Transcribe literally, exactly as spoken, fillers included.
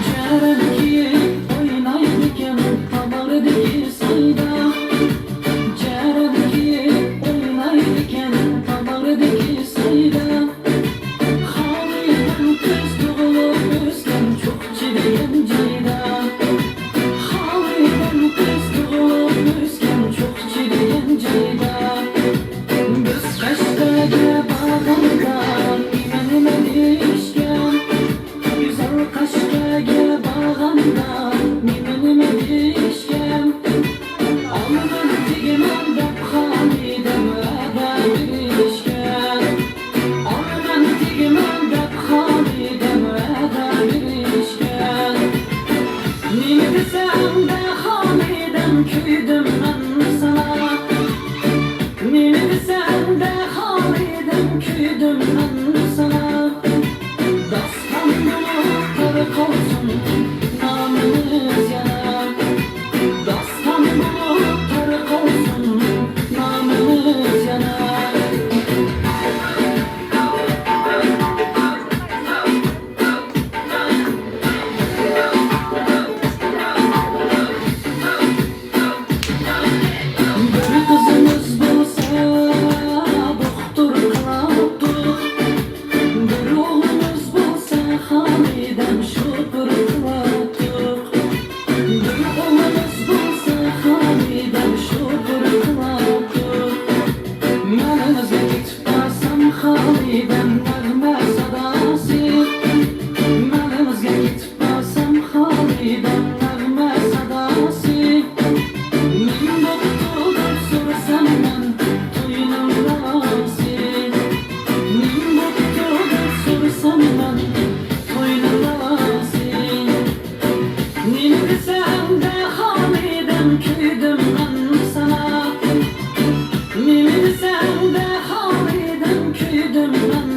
جەرەن كىيىپ ئوينايدىكەن تاغلاردىكى سايدا. جەرەن كىيىپ ئوينايدىكەن تاغلاردىكى سايدا. خالىدەم قىز تۇغۇلۇپ ئۆسكەن چوقچى دېگەن جايدا. خالىدەم قىز تۇغۇلۇپ ئۆسكەن چوقچى دېگەن جايدا. بىز قەشقەرگە بارغاندا نېمە-نېمە دېيىشكەن؟ گۈزەل قەشقەرگە بارغاندا نېمە-نېمە دېيىشكەن؟ ئالىمەن تېگىمەن دەپ خالىدەم ۋەدە بېرىشكەن. ئالىمەن تېگىمەن دەپ خالىدەم ۋەدە بېرىشكەن. نېمە دېسەڭ دە خالىدەم، كۆيدۈم مەن ساڭا. نېمە دېسەڭ دە خالىدەم، كۆيدۈم مەن ساڭا. داستان بولۇپ تارقالسۇن نامىمىز يەنە. داستان بولۇپ تارقالسۇن نامىمىز يەنە. بىر قىزىمىز بولسا دوختۇر قىلاتتۇق، بىر ئوغلىمىز بولسا خالىدەم شوپۇر قىلاتتۇق، بىر ئوغلىمىز بولسا خالىدەم شوپۇر قىلاتتۇق. مەنىڭىزگە كېتىپ بارسام خالىدەم نەغمە ساداسى، مەنىڭىزگە كېتىپ بارسام خالىدەم نەغمە ساداسى. نېمە بوپتۇ دەپ سورىسام مەن توينىڭ راۋاسى. نېمە بوپتۇ دەپ سورىسام مەن توينىڭ راۋاسى. نېمە دېسەڭ دە خالىدەم، كۆيدۈم مەن ساڭا. نېمە دېسەڭ دە خالىدەم، كۆيدۈم مەن